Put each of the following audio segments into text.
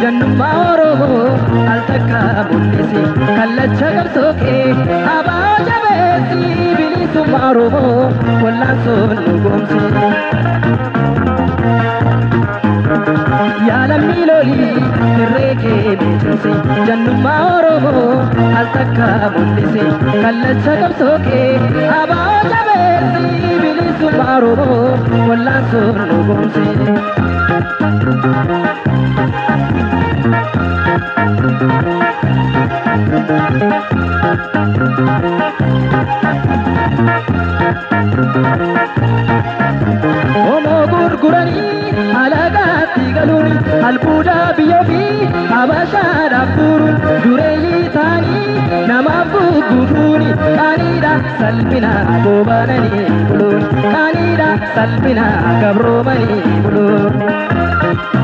Jannummaa Oromoo al takka mul'isi, kallacha qabsoo kee abaa jabeessi, bilisummaa Oromoo wallaansoon nu goomsi. Yaa lammii lolii, irree kee beekumsi, jannummaa Oromoo al takka mul'isi, kallacha qabsoo kee abaa jabeessi, bilisummaa Oromoo wallaansoon nu goomsi. Homoo gurguranii alagaatti galuun, albuuda biyya ofii habashaadhaaf guuruun, dureeyyii ta'anii namaaf gugguufuun, qaaniidha salphina goobananii buluun, qaaniidha salphina gabroomanii buluun.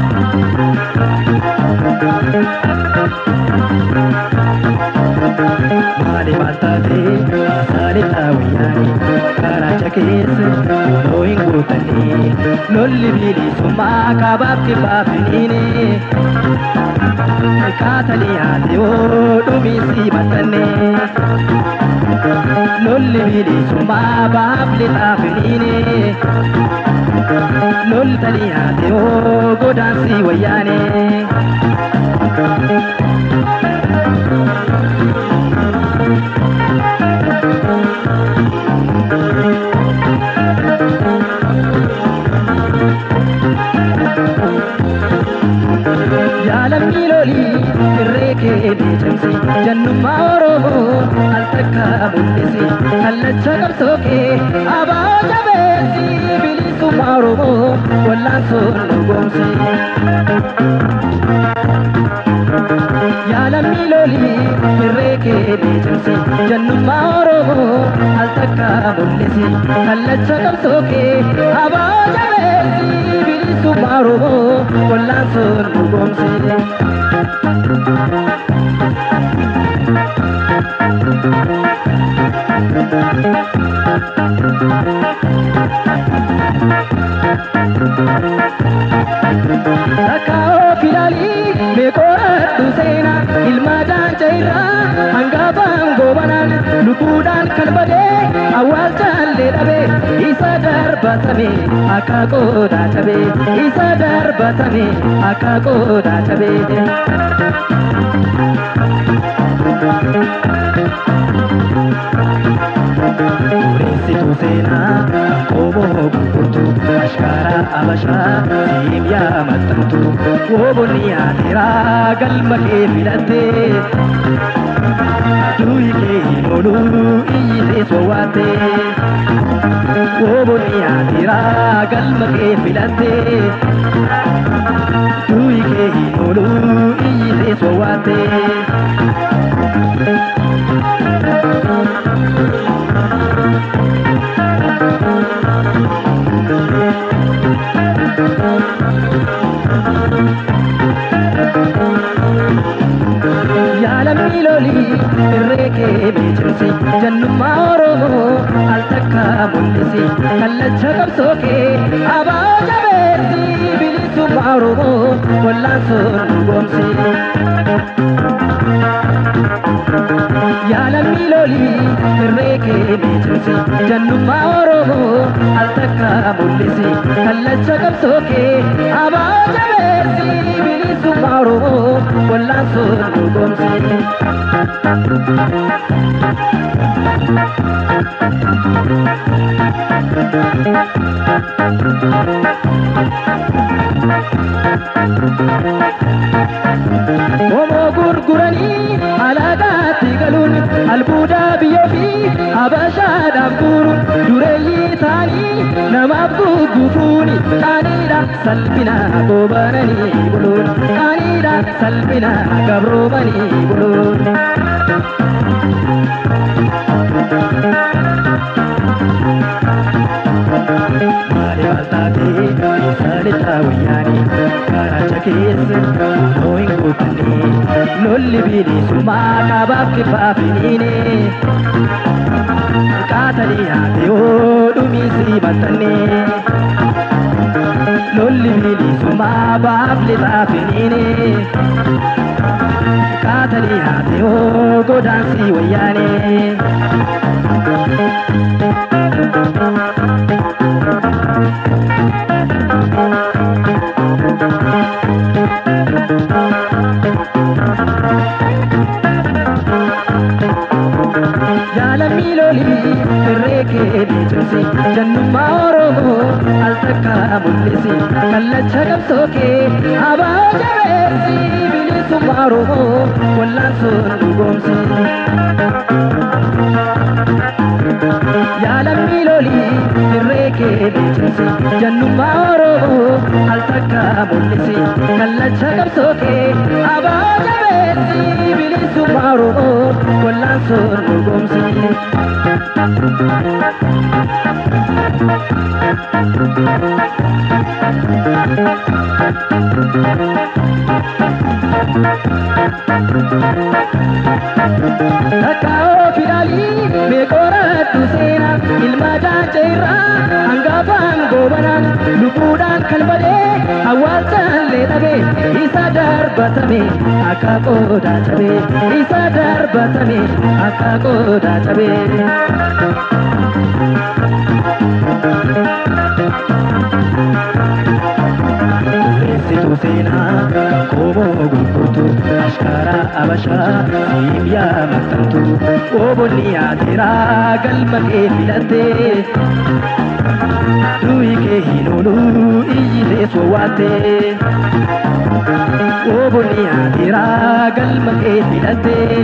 Maali maal taatee saalitaa wayyaanii karaacha keessa yeroo hin guutanii, lolli bilisummaa kaabaaf kibbaa finiini kaatanii haatee dhumiisii maxxanne, lolli bilisummaa baaf lixaa finiini loltanii haatee godaansii wayyaanii. Yaa lammii lolii, irree kee beekumsi, jannummaa Oromoo al takka mul'isi, kallacha qabsoo kee abaa jabeessi, bilisummaa Oromoo wallaansoon nu goomsi. Yaa lammii lolii, irree kee beekumsi, jannummaa Oromoo al takka mul'isi, kallacha qabsoo kee abaa jabeessi, bilisummaa Oromoo wallaansoon nu goomsi. Takka of ilaalii meeqoradhu seenaa ilma daanca irraa hangafaan goobanaan, lubbuudhaan kan badee awwaalchallee dhabee, isa darbatame akka qodaa cabee, isa darbatame akka qodaa cabee. Dureessituu seenaa qomoo gurgurtu, ashkaaraa abashaa siim yaa maxxantu, woobonni yaateeraa galma kee filattee, du'i kee hin oolu iyyitee sowwaattee, woobonni yaateeraa galma kee filattee, du'i kee hin oolu iyyitee sowwaattee. Yaa lammii lolii, irree kee beekumsi, jannummaa Oromoo al takka mul'isi, kallacha qabsoo kee abaa jabeessi, bilisummaa Oromoo wallaansoon nu goomsi. Yaa lammii lolii, irree kee beekumsi, jannummaa Oromoo al takka mul'isi, kallacha qabsoo kee abaa jabeessi, bilisummaa Oromoo wallaansoon nu goomsi. Homoo gurguranii alagaatti galuun, albuuda biyya ofii habashaadhaaf guuruun, dureeyyii ta'anii namaaf gugguufuun, qaaniidha salphina goobananii buluun, qaaniidha salphina gabroomanii buluun. Maali maal taatee saalitaa wayyaanii karaacha keessa kunoo hin guutanne lolli bilisummaa kaabaaf kibbaa finiine qaatanii haatee dhumiisi maxxanne lolli bilisummaa baaf lixaa finiine qaatanii haatee godaansii wayyaane. Jaalamii lolii irree kee cimsi jannummaa Oromoo al takka mul'isi kallacha qabsoo kee abaa jabeessi bilisummaa Oromoo wal'aansoon dhugoomsi. Jaalamii lolii irree kee cimsi jannummaa Oromoo al takka mul'isi kallacha qabsoo kee abaa jabeessi bilisummaa Oromoo wal'aansoon dhugoomsi. Takkaa'oo fidaalii meeqorattu seenaa ilma jaanca irraa hangafaan goobanaan lubbuudhaan kan badee awwaalchallee dhabee isa darbatame akka qodaa cabee isa darbatame akka qodaa cabee. Dureessituu seenaa kan kooboo gurgurtu ashkaara abashaa siim yaa maxxantu oobonni yaateeraa galma kee filattee du'i kee hin oolu iyyitee soowwaattee oobonni yaateeraa galma kee filattee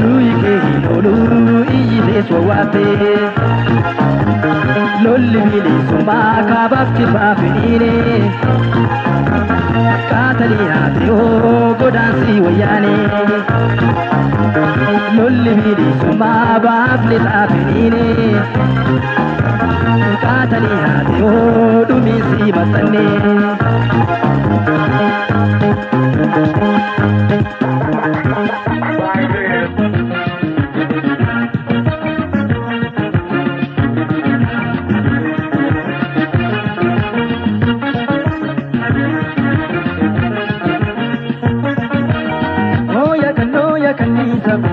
du'i kee hin oolu iyyitee soowwaattee. Lolli bilisummaa kaabaaf kibbaa finiine qaatanii haatee godaansii wayyaane lolli bilisummaa baaf lixaa finiine qaatanii haatee dhumiisii maxxanne.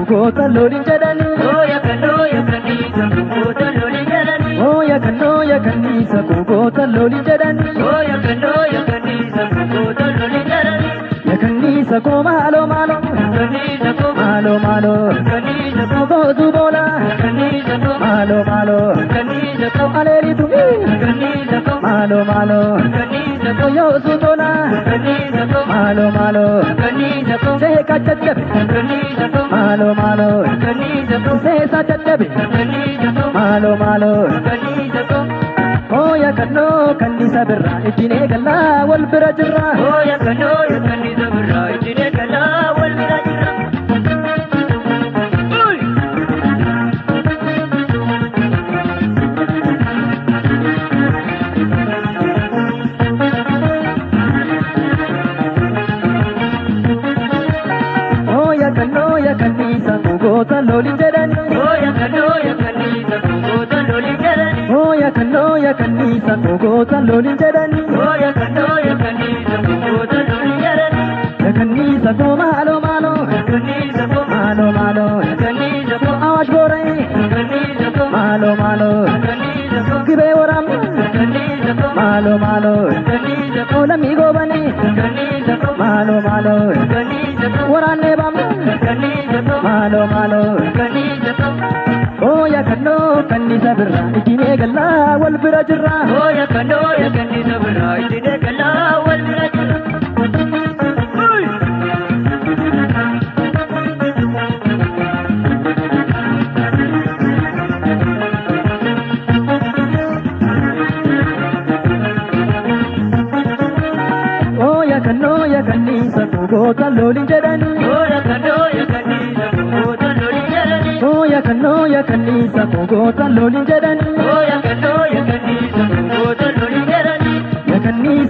Goota loliin jedhani. Ooya kannoo ya kanniisa goota loliin jedhani. Ooya kannoo ya kanniisa goota loliin jedhani. Ooya kannoo ya kanniisa goota loliin jedhani. Ya kanniisa koo maaloo maaloo. Ya kanniisa koo maaloo maaloo. Ya kanniisa koo gootu boola. Ya kanniisa koo maaloo maaloo. Ya kanniisa koo aleelitu. Ya kanniisa koo maaloo maaloo. Ya kanniisa koo yoosu tola. Ya kanniisa koo maaloo maaloo. Ya kanniisa koo seeka jajjabe. Ya kanniisa koo maaloo maaloo. Ya kanniisa koo seesa jajjabe. Ya kanniisa koo maaloo maaloo. Ya kanniisa koo Ooya kannoo kanniisa birraa ittiin eegallaa wal bira jirra. Ooya kannoo ya kanniisa birraa ittiin eegallaa wal bira jirra. Ooya kannoo ya kanniisa goota loliin jedhani. Ooya kannoo ya kanniisa goota loliin jedhani. Ooya kannoo ya kanniisa goota loliin jedhani. Ooya kannoo ya kanniisa goota loliin jedhani. Ya kanniisa koo maaloo maaloo. Ya kanniisa koo maaloo maaloo. Ya kanniisa koo awaash boora'ee. Ya kanniisa koo maaloo maaloo. Ya kanniisa koo gibee waraabna. Ya kanniisa koo maaloo maaloo. Ya kanniisa koo lammii goobanee. Ya kanniisa koo maaloo maaloo. Ya kanniisa koo waraannee baamna. Ya kanniisa koo maaloo maaloo. Ya kanniisa koo Ooya kannoo kanniisa birraa ittiin eegallaa wal bira jirra. Ooya kannoo ya kanniisa birraa ittiin eegallaa wal bira jirra. Ooya kannoo ya kanniisa goota loliin jedhani. Ooya kannoo ya kanniisa goota loliin jedhani. Ooya kannoo ya kanniisa goota loliin jedhani. Ooya kannoo ya kanniisa goota loliin jedhani. Ya kanniisa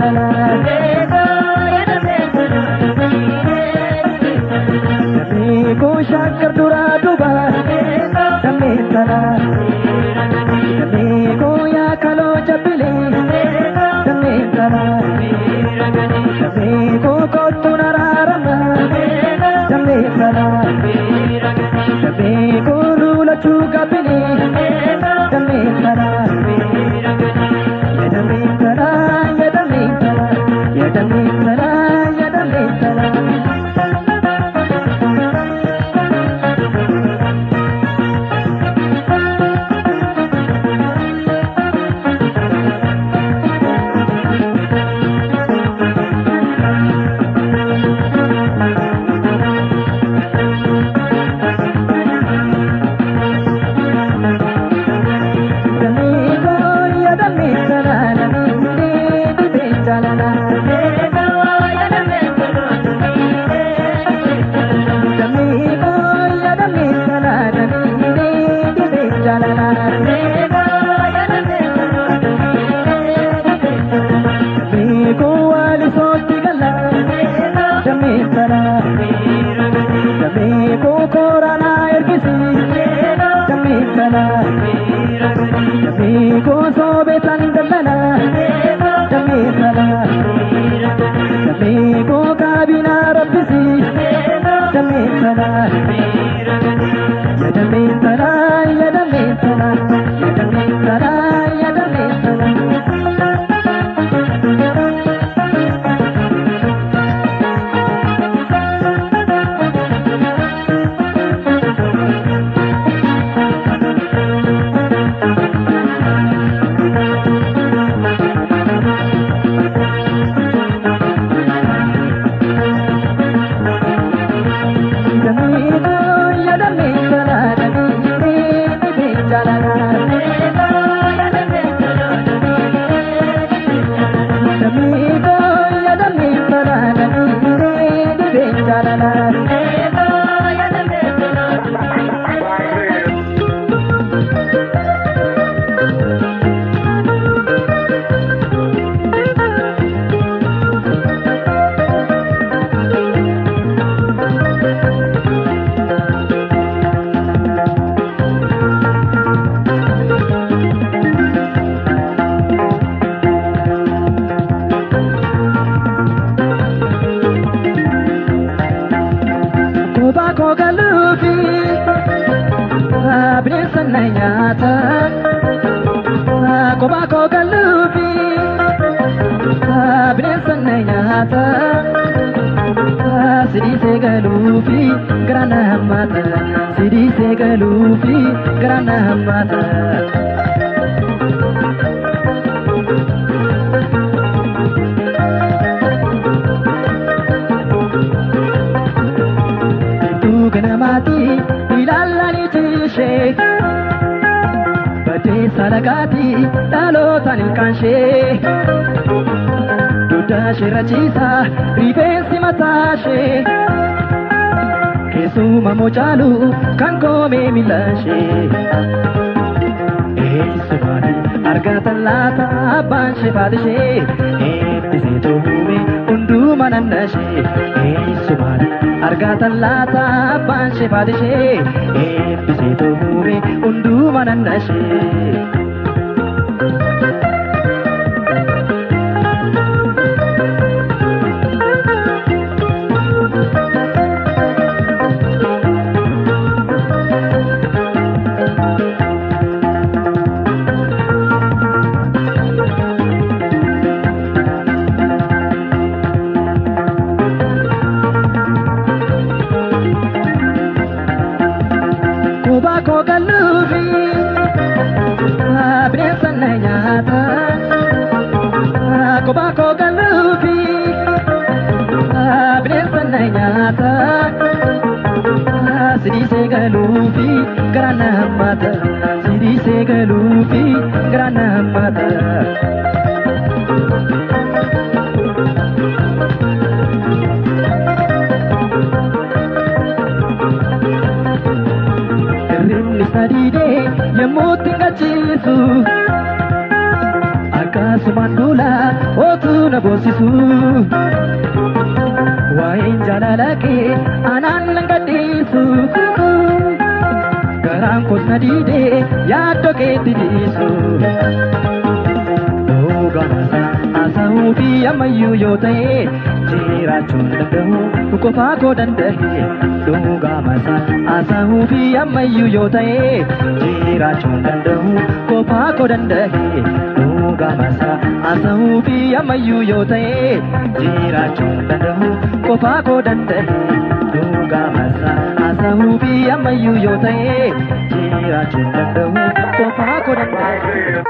jaalala. Damee koo shakkar duraa duuba damee tala. Damee koo yaakaloo jabbilee damee tala. Damee koo kottu naraarama damee tala. Damee koo lulachuu gabbilee damee tala. Damee tala damee tala damee tala damee tala. Yemmuu itti gachiisu akkasumaan duula otuu na boosisu waa'een jaalala kee anaan nan gadhiisu garaan koos na diidee yaaddoo keetti dhiisu dhugaamasa haasa'uu fi ammayyuu yoo ta'e jiraachuun danda'u qofaa koo danda'e dhugaamasa haasa'uu fi ammayyuu yoo ta'e jiraachuun danda'u qofaa koo danda'e dhugaamasa haasa'uu fi ammayyuu yoo ta'e jiraachuun danda'u qofaa koo danda'e dhugaamasa haasa'uu fi ammayyuu yoo ta'e jiraachuun danda'u qofaa koo danda'e.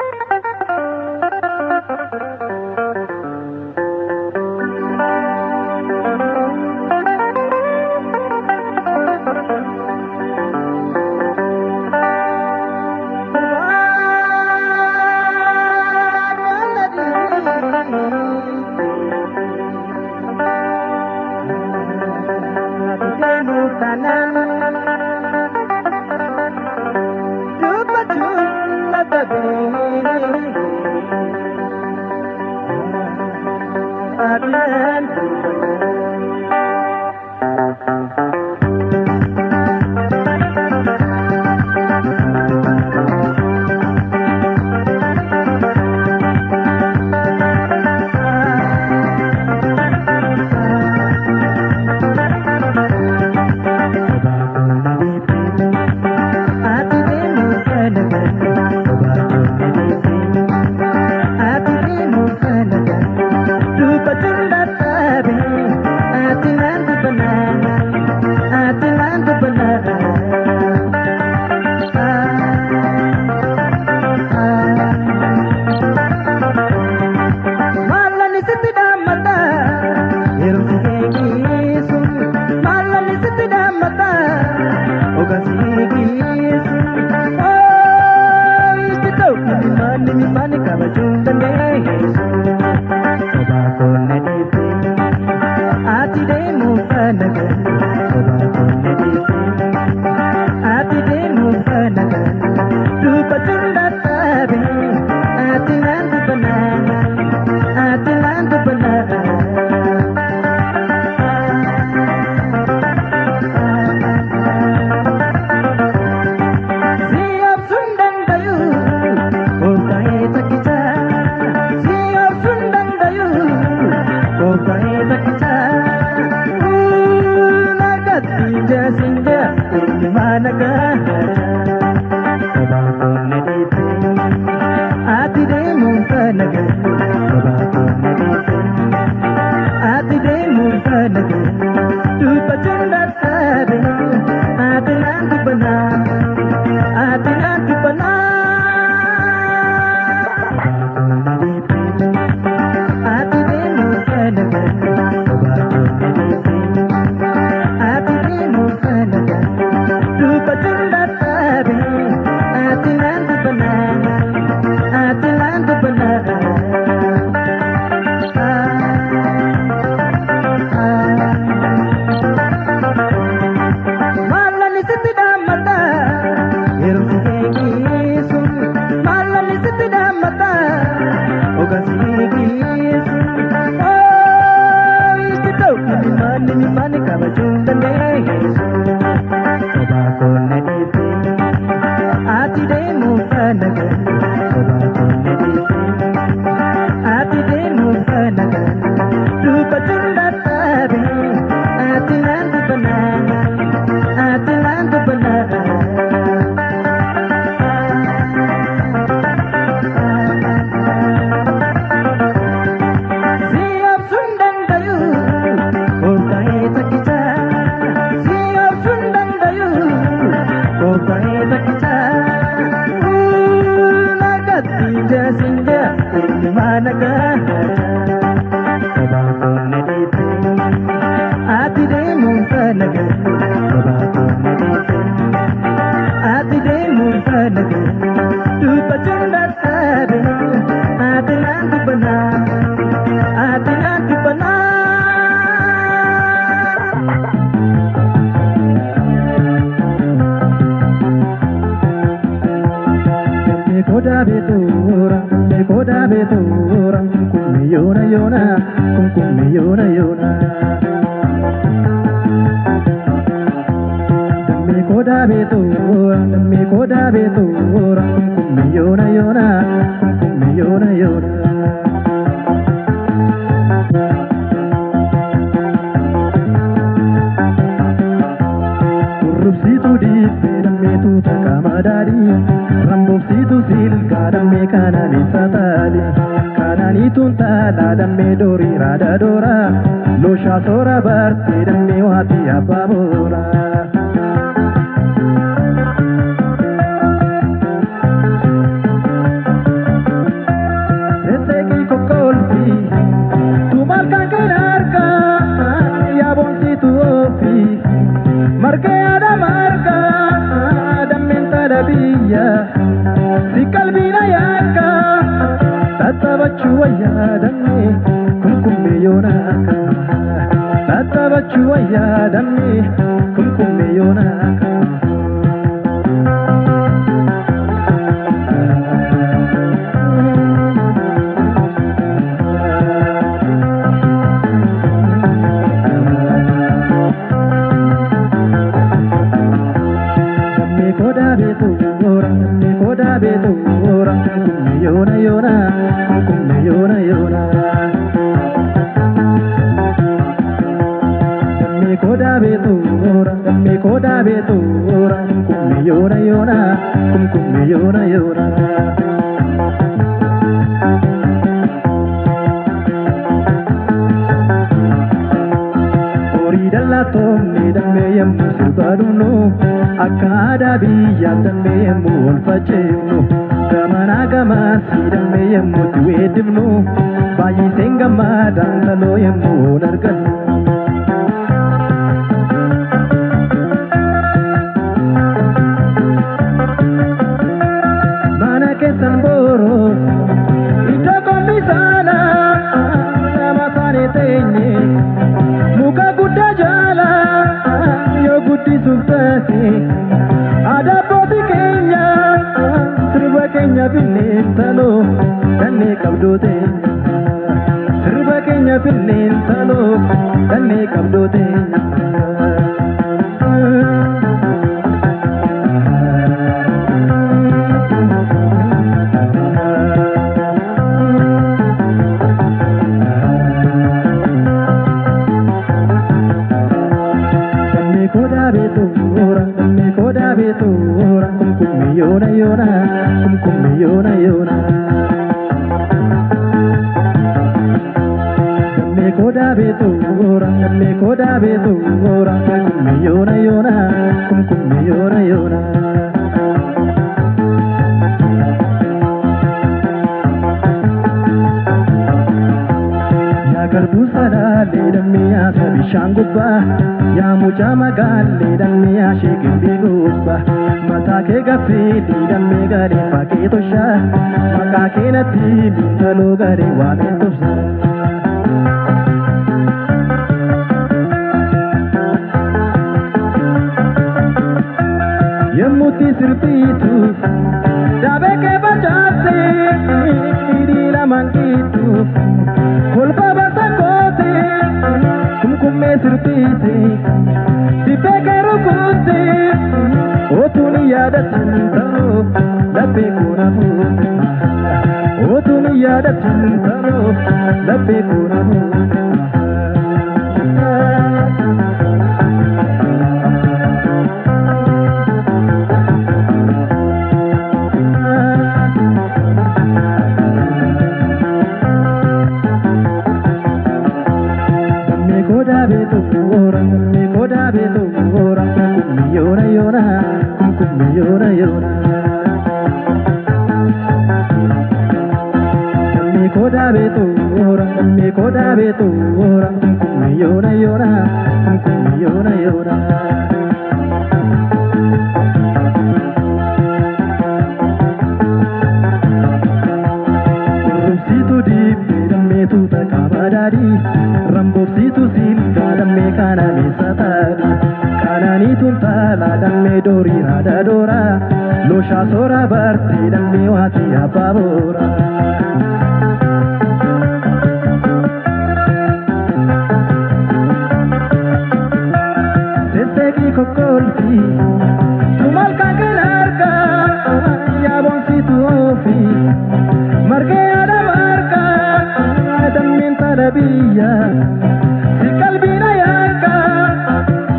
kodaa beetoora kumkumme yoona yoona kumkumme yoona yoona. Dammee kodaa beetoora dammee kodaa beetoora kumkumme yoona yoona kumkumme yoona yoona. Kurrubsiitu dhiibbee dammeetu takka madaadii ramboobsiitu silgaa dammee kanaan taali kanaaniituun taalaa dammee doorii raada doora looshaa soora bartee dammee waatii abbaa boora. Sesseeqii kokkolfii tumaal kan keenya harkaa yaaboonsiitu ofii margee aadaa margaa dammeen tala biyya si qalbiina yaakka tattaabachuu wayyaa dammee kumkummee yoonaaka tattaabachuu wayyaa dammee kumkummee yoonaaka. Dammee kodaa beetoora dammee kodaa beetoora kumkumme yoona yoona kumkumme yoona yoona. Dammee kodaa beetoora dammee kodaa beetoora kumkumme yoona yoona kumkumme yoona yoona. Horii dallaa toomne dammee yemmuu sirbaa dhumnu akka aadaa biyyaaf dammee yemmuu ol faceefnu gamanaa gamasii dammee yemmuu itti weeddifnu baay'iseen gammadaan taloo yemmuu ol argannu. Mana keessan booroo iddoo qombisaana nama taane teenye muka guddaa jala yoo guddisuuf taate aadaa abbootii keenya sirba keenya finneen taloo dannee qabdoo teenya sirba keenya finneen taloo dannee qabdoo teenya. Dammee kodaa beetoora dammee kodaa beetoora kumkumme yoona yoona kumkumme yoona yoona. Dammee kodaa beetoora dammee kodaa beetoora kumkumme yoona yoona kumkumme yoona yoona. Yaa garbuu salaalee dammee yaasa bishaan gubbaa yaa mucaa magaalee dammee yaa sheegimbii gubbaa mataa kee gaffeedhii dammee galee fakkee toshaa maqaa kee natti miintaloo galee waamee tobsa. Yemmuutti sirbiitu daabee kee facaaftee hidhii lamaan gidduu kolfa basa goote kumkummee sirbiite dibbee kee rukutte otuun yaadatin ta'uu laphee koona fuute otuun yaadatin ta'uu laphee koona fuute. Dammee kodaa beetoora dammee kodaa beetoora kumkumme yoona yoona kumkumme yoona yoona. Dammee kodaa beetoora dammee kodaa beetoora kumkumme yoona yoona kumkumme yoona yoona. Kurrubsiitu dibbee dammeetu takka madaadii ramboobsiitu silgaa dammee kana meessa taadhi kanaaniituun taalaa dammee doorii raada doora looshaa soora bartee dammee waatii abbaa boora. Jaalala biyya si qalbiina yaaka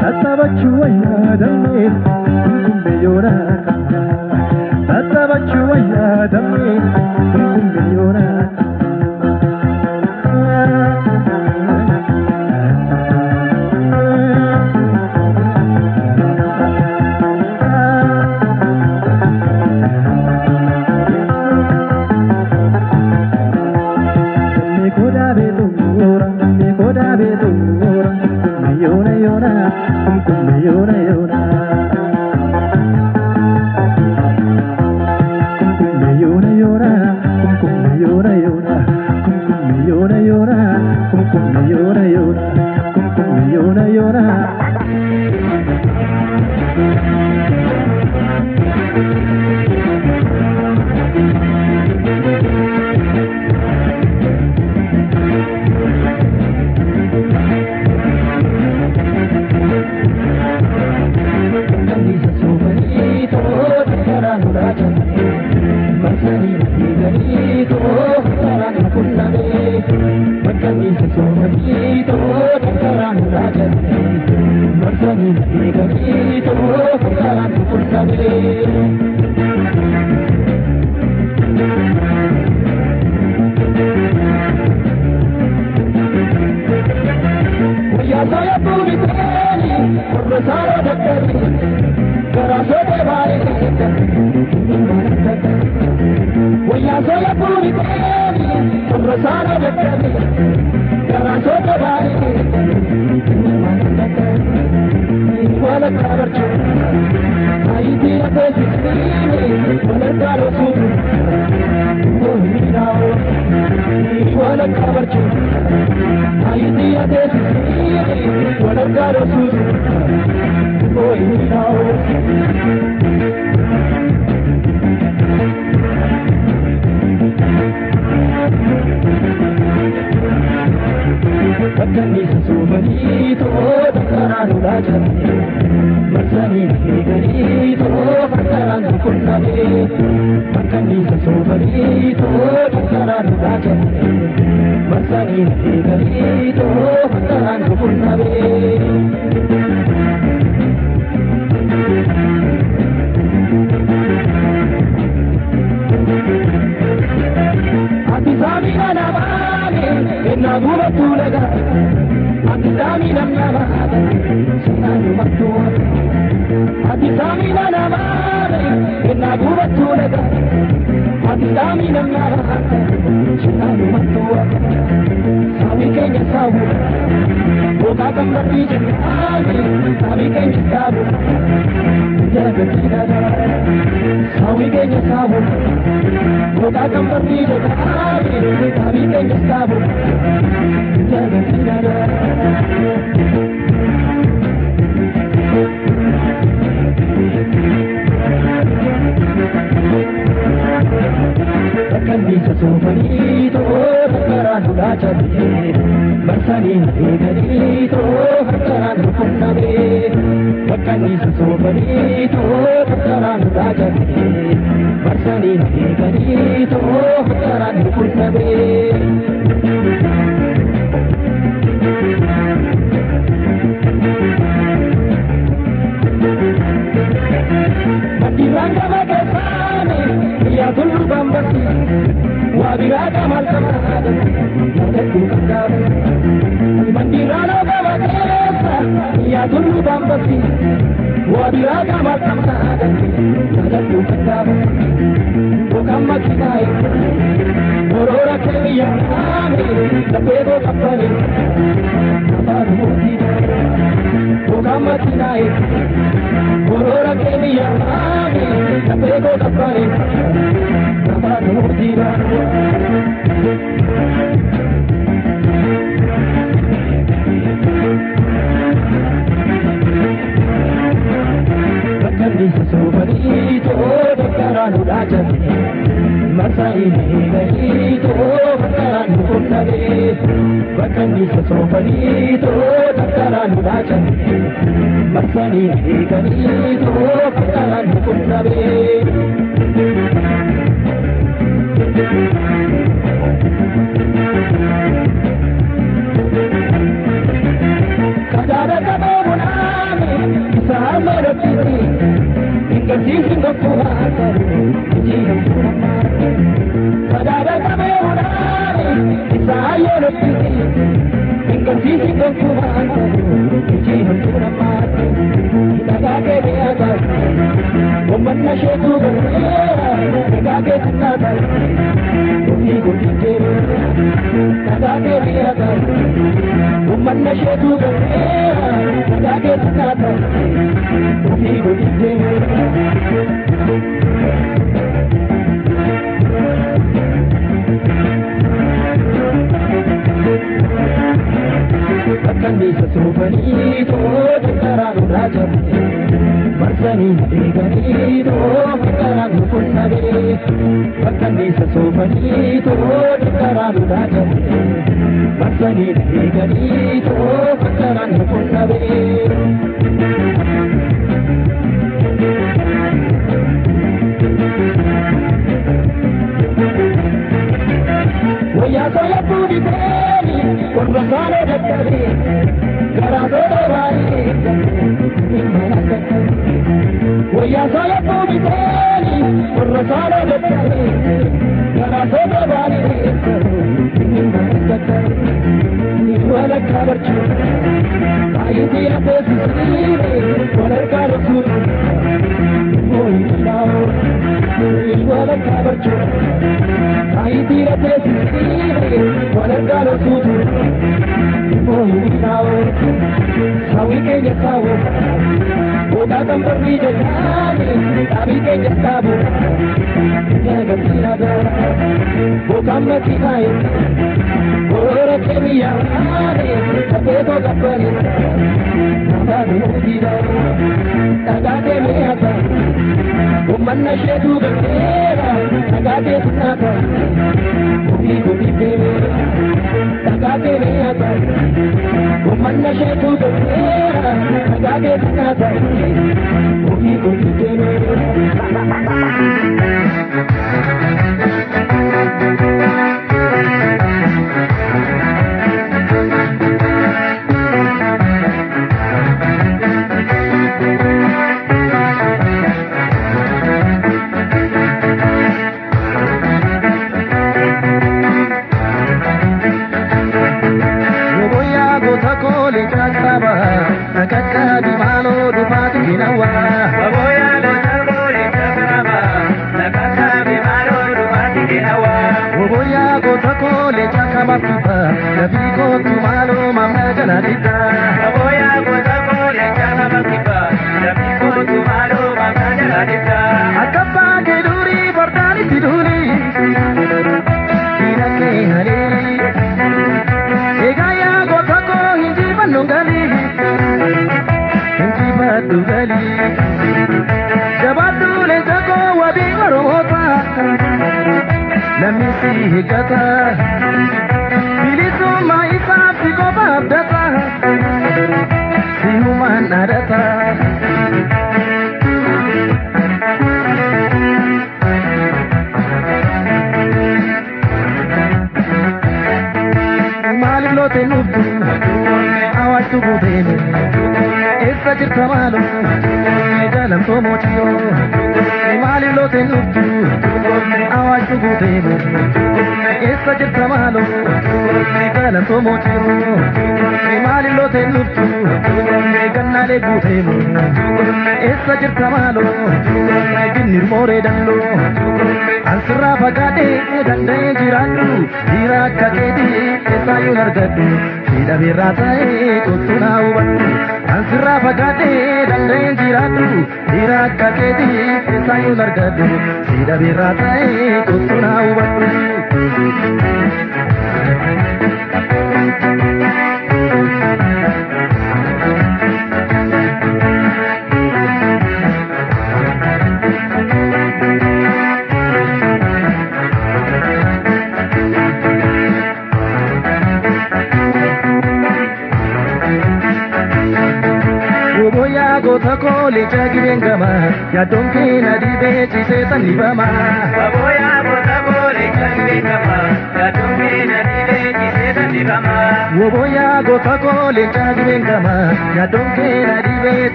tattaabachuu wayyaa dammee kumkumme yoona tattaabachuu wayyaa dammee kumkumme yoona.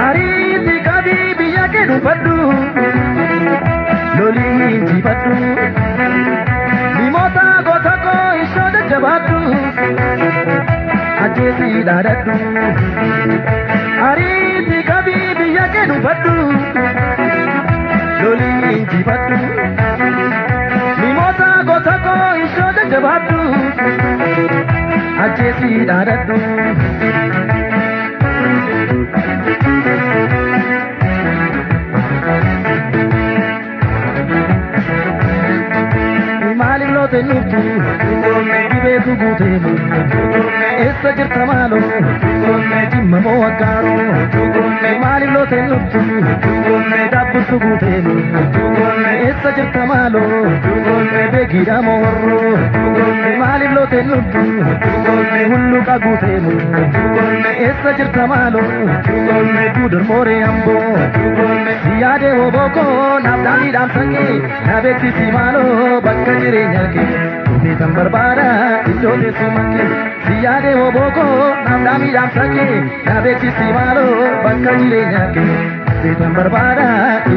Ariitii qabii biyya kee dhuunfadhu lolii injifadhu dhimoota goota koo ishoo jajjabaadhu ajjeesii dhaadadhu. Ariitii qabii biyya kee dhuunfadhu lolii injifadhu dhimoota goota koo ishoo jajjabaadhu ajjeesii dhaadadhu. Maaliif loote nuftu dhibeetu guuteemu eessa jirta maaloo jimma moo aggaaroo maaliif loote nuftu daabburtu guuteemu eessa jirta maaloo beekiidha moo horroo maaliif loote nuftu hulluqa guuteemu eessa jirta maaloo guudur mooree amboo yaade hobokoo naaf dhaamii dhaamsakee na beeksisi maaloo bakka jireenya kee dhufeetan barbaada iddoo teessuma kee si yaade hobokoo naaf dhaamii dhaamsakee na beeksisi maaloo bakka jireenya kee dhufeetan barbaada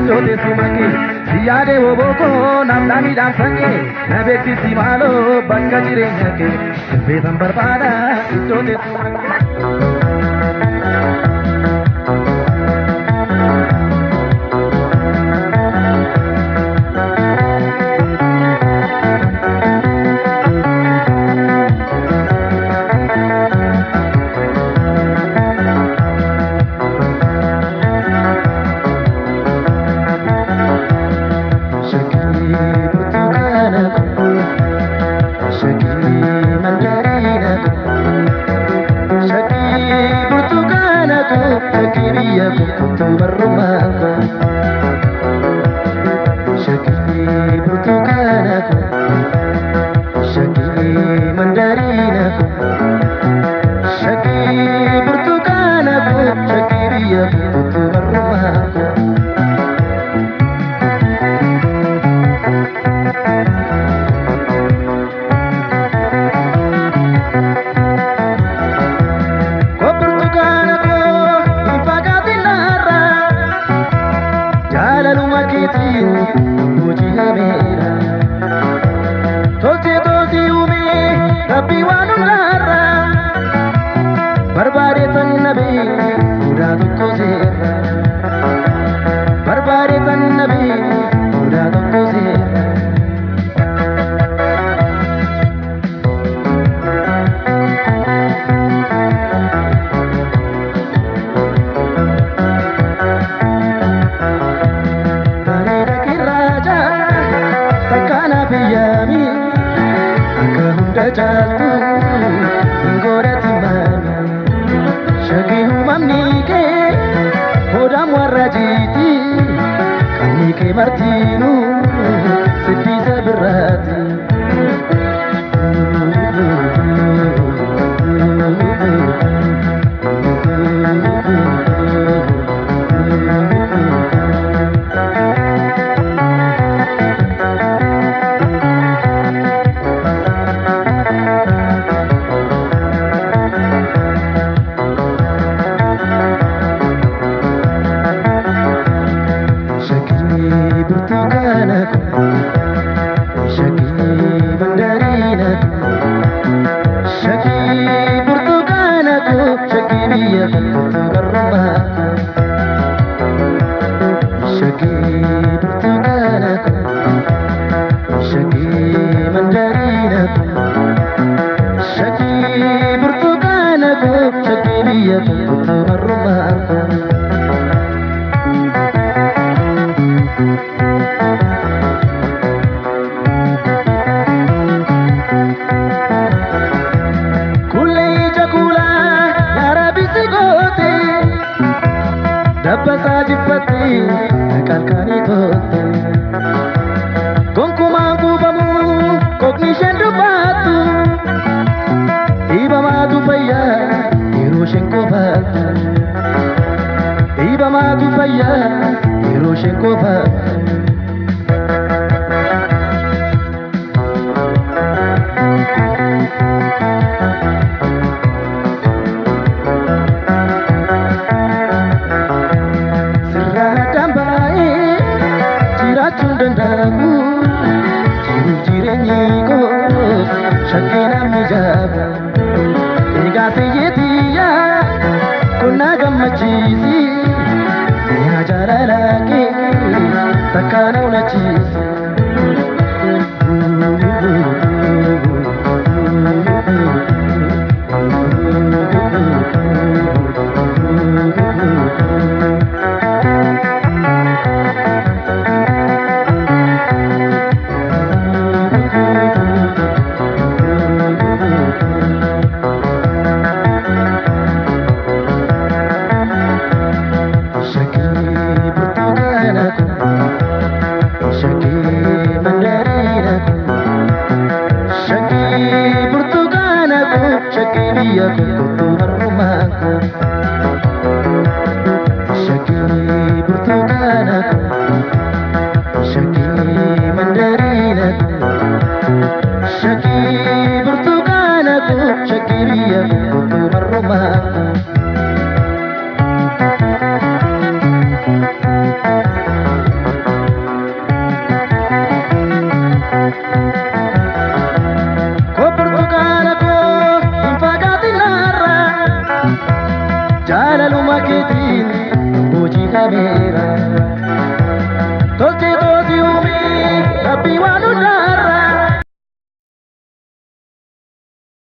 iddoo teessuma kee si yaade hobokoo naaf dhaamii dhaamsakee na beeksisi maaloo bakka jireenya kee dhufeetan barbaada iddoo teessuma kee. Jiraachuun danda'amu jiruuf jireenyi koos shakkii namni jaabu. Egaa siyyeetiyyaa kun na gammachiisi, mi'a jaalala kee takka na hunachiisi. Shakkii burtukaana koo, shakkii mandariina koo, shakkii burtukaana koo, shakkii biyya koo kottu barrumaa koo. Shakkii burtukaana koo, shakkii mandariina koo, shakkii burtukaana koo, shakkii biyya koo kottu barrumaa koo. Koo burtukaana koo hin fagaatinarra, jaalaluma keetiin hojii kameera. Tolchee toosii uumee rabbii waan hundaarra.